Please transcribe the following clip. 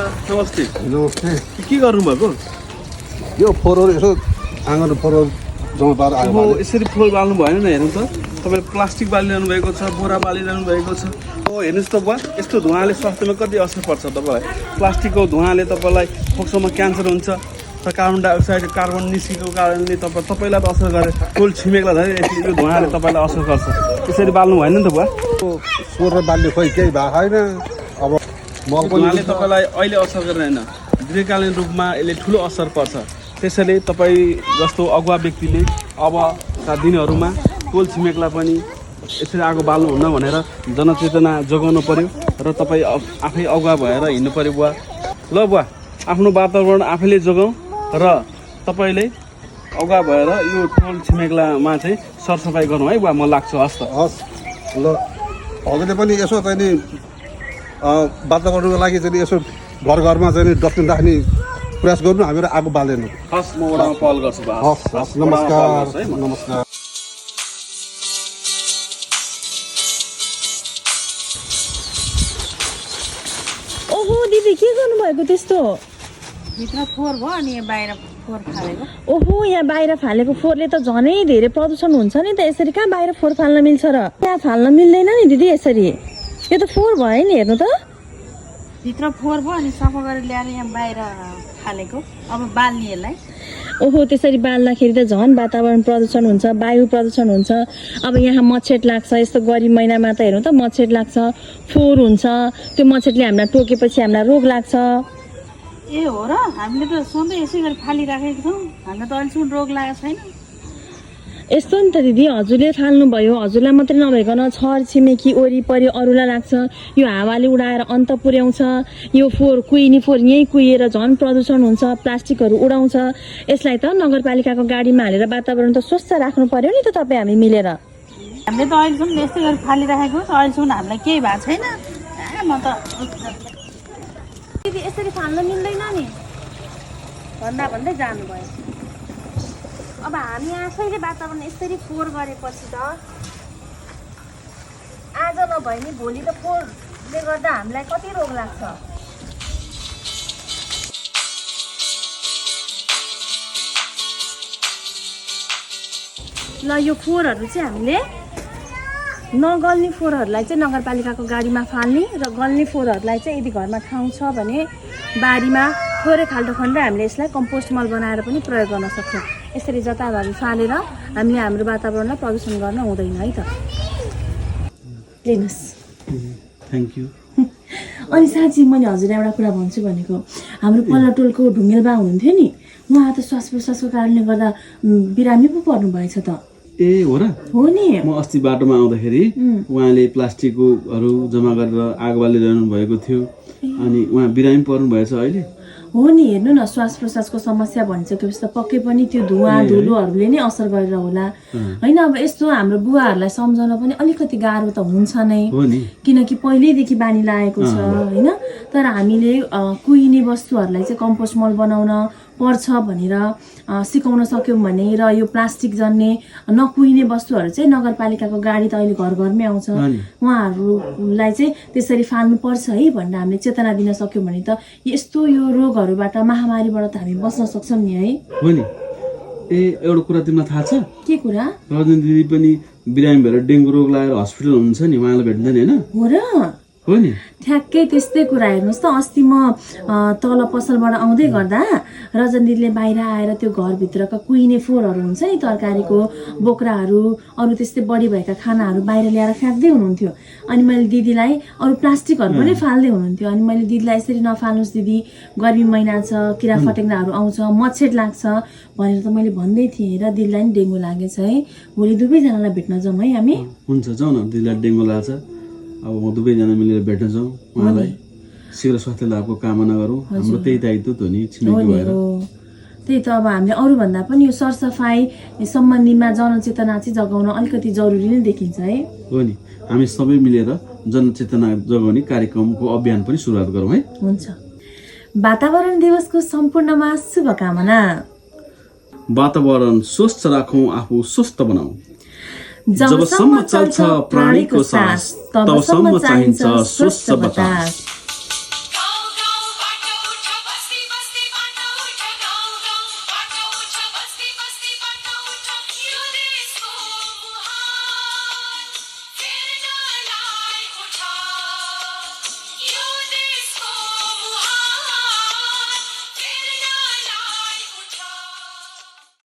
नमस्ते नमस्ते के गर्नुभएको यो फोहोर यसो आँगन फोहोर जम्मा पारेर आगो अब यसरी फोहोर बाल्नु भएन न हेर्नु त तपाईँले प्लास्टिक बालिरहनु भएको छ बोरा बालिरहनु भएको छ हो हेर्नुहोस् त बुवा यस्तो धुवाले स्वास्थ्यमा कति असर पर्छ तपाईँलाई प्लास्टिकको धुवाले तपाईँलाई फोक्सोमा क्यान्सर हुन्छ र कार्बन डाइअक्साइड कार्बन निस्केको कारणले तपाईँलाई त असर गरे टोल छिमेकलाई झन् यसरी यो धुवाले तपाईँलाई असर गर्छ त्यसरी बाल्नु भएन नि त बुवा फोहोर बाल्ने खोइ केही भएको छैन अब धुवाले तपाईँलाई अहिले असर गर्दैन दीर्घकालीन रूपमा यसले ठुलो असर पर्छ त्यसैले तपाईँ जस्तो अगुवा व्यक्तिले अबका दिनहरूमा टोल छिमेकलाई पनि यसरी आगो बाल्नुहुन्न भनेर जनचेतना जोगाउनु पर्यो र तपाईँ आफै अगुवा भएर हिँड्नु पर्यो बुवा ल बुवा आफ्नो वातावरण आफैले जोगाउँ र तपाईँले अगुवा भएर यो टोल छिमेकलामा चाहिँ सरसफाइ गरौँ है बुवा म लाग्छु हस् त हस् ल हजुरले पनि यसो चाहिँ नि वातावरणको लागि चाहिँ यसो घर घरमा चाहिँ डस्टबिन राख्ने प्रयास गर्नु हामीहरू आगो बाल्दैनौँ हस् म वडामा पहल गर्छु बा हस् हस् नमस्कार नमस्कार ओहो दिदी के गर्नुभएको त्यस्तो भित्र फोहोर भयो अनि बाहिर फोहोर फालेको ओहो यहाँ बाहिर फालेको फोहोरले त झनै धेरै प्रदूषण हुन्छ नि त यसरी कहाँ बाहिर फोहोर फाल्न मिल्छ र यहाँ फाल्न मिल्दैन नि दिदी यसरी यो त फोहोर भयो नि हेर्नु त भित्र फोहोर भयो अनि सफा गरेर ल्याएर यहाँ बाहिर फालेको अब बाल्ने यसलाई ओहो त्यसरी बाल्दाखेरि त झन् वातावरण प्रदूषण हुन्छ वायु प्रदूषण हुन्छ अब यहाँ मच्छर लाग्छ यस्तो गरिब महिनामा त हेर्नु त मच्छर लाग्छ फोहोर हुन्छ त्यो मच्छरले हामीलाई टोकेपछि हामीलाई रोग लाग्छ ए हो र हामीले त सधैँ यसै गरी फालिराखेको छौँ हामीलाई त अहिलेसम्म रोग लागेको छैन यस्तो नि त दिदी हजुरले फाल्नुभयो हजुरलाई मात्रै नभइकन छर छिमेकी वरिपरि अरूलाई लाग्छ यो हावाले उडाएर अन्त पुर्याउँछ यो फोहोर फोहोर यहीँ कुहिएर झन् प्रदूषण हुन्छ प्लास्टिकहरू उडाउँछ यसलाई त नगरपालिकाको गाडीमा हालेर वातावरण त स्वच्छ राख्नु पर्यो नि त तपाईँ हामी मिलेर हामीले त अहिलेसम्म यस्तै गरी फालिराखेको अहिलेसम्म हामीलाई केही भएको छैन म त दिदी यसरी फाल्न मिल्दैन नि भन्दै जानुभयो अब हामी आफैले वातावरण यसरी फोहोर गरेपछि त आज नभए नि भोलि त फोहोरले गर्दा हामीलाई कति रोग लाग्छ ल यो फोहोरहरू चाहिँ हामीले नगल्ने फोहोरहरूलाई चाहिँ नगरपालिकाको गाडीमा फाल्ने र गल्ने फोहोरहरूलाई चाहिँ यदि घरमा ठाउँ छ भने बारीमा थोरै खाल्डो खनेर हामीले यसलाई कम्पोस्ट मल बनाएर पनि प्रयोग गर्न सक्छौँ यसरी जताभावी फालेर हामीले हाम्रो वातावरणलाई प्रदूषण गर्न हुँदैन है त लिनुहोस् थ्याङ्क यू अनि साँच्ची मैले हजुरलाई एउटा कुरा भन्छु भनेको हाम्रो पल्ला टोलको ढुङ्गेल बा हुनुहुन्थ्यो नि उहाँ त श्वास प्रश्वासको कारणले गर्दा बिरामी पो पर्नु भएछ त ए हो र हो नि म अस्ति बाटोमा आउँदाखेरि उहाँले प्लास्टिकहरू जम्मा गरेर आगो बालिरहनु भएको थियो अनि उहाँ बिरामी पर्नु भएछ अहिले हो नि हेर्नु न श्वास प्रश्वासको समस्या भनिसकेपछि त पक्कै पनि त्यो धुवा धुलोहरूले नै असर गरेर होला होइन अब यस्तो हाम्रो बुवाहरूलाई सम्झाउन पनि अलिकति गाह्रो त हुन्छ नै किनकि पहिल्यैदेखि बानी लागेको छ होइन तर हामीले कुहिने वस्तुहरूलाई चाहिँ कम्पोस्ट मल बनाउन पर्छ भनेर सिकाउन सक्यौँ भने र यो प्लास्टिक जन्ने नकुहिने वस्तुहरू चाहिँ नगरपालिकाको गाडी त अहिले घर घरमै आउँछ उहाँहरूलाई चाहिँ त्यसरी फाल्नुपर्छ है भनेर हामीले चेतना दिन सक्यौँ भने त यस्तो यो रोगहरूबाट महामारीबाट त हामी बच्न सक्छौँ नि है हो नि ए एउटा कुरा तिमीलाई थाहा छ के कुरा रजनी दिदी पनि बिरामी भएर डेङ्गु रोग लागेर हस्पिटल हुनुहुन्छ नि उहाँलाई भेट्दैन होइन हो र हो नि ठ्याक्कै त्यस्तै कुरा हेर्नुहोस् त अस्ति म तल पसलबाट आउँदै गर्दा रजनीले बाहिर आएर त्यो घरभित्रका कुहिने फोहोरहरू हुन्छ नि तरकारीको बोक्राहरू अरू त्यस्तै बढी भएका खानाहरू बाहिर ल्याएर फ्याँक्दै हुनुहुन्थ्यो अनि मैले दिदीलाई अरू प्लास्टिकहरू पनि फाल्दै हुनुहुन्थ्यो अनि मैले दिदीलाई यसरी नफाल्नुहोस् दिदी गर्मी महिना छ किरा फटेङ्ग्राहरू आउँछ मच्छर लाग्छ भनेर त मैले भन्दै थिएँ र दिदीलाई नि डेङ्गु लागेछ है भोलि दुवैजनालाई भेट्न जाउँ है हामी हुन्छ जाउँ न दिदीलाई डेङ्गु लाग्छ अब म दुवैजना मिलेर भेट्न जाउँ उहाँलाई शीघ्र स्वास्थ्य लाभको कामना गरौँ हाम्रो त्यही दायित्व त हो नि छिमेकी भएर त्यही त अब हामीले अरूभन्दा पनि यो सरसफाइ सम्बन्धीमा जनचेतना चाहिँ जगाउन अलिकति जरुरी नै देखिन्छ है हो नि हामी सबै मिलेर जनचेतना जगाउने कार्यक्रमको अभियान पनि सुरुवात गरौँ है हुन्छ वातावरण दिवसको सम्पूर्णमा शुभकामना वातावरण स्वच्छ राखौँ आफू स्वस्थ बनाऊ जबसम्म चल्छ प्राणीको सास तबसम्म चाहिन्छ स्वच्छ बतास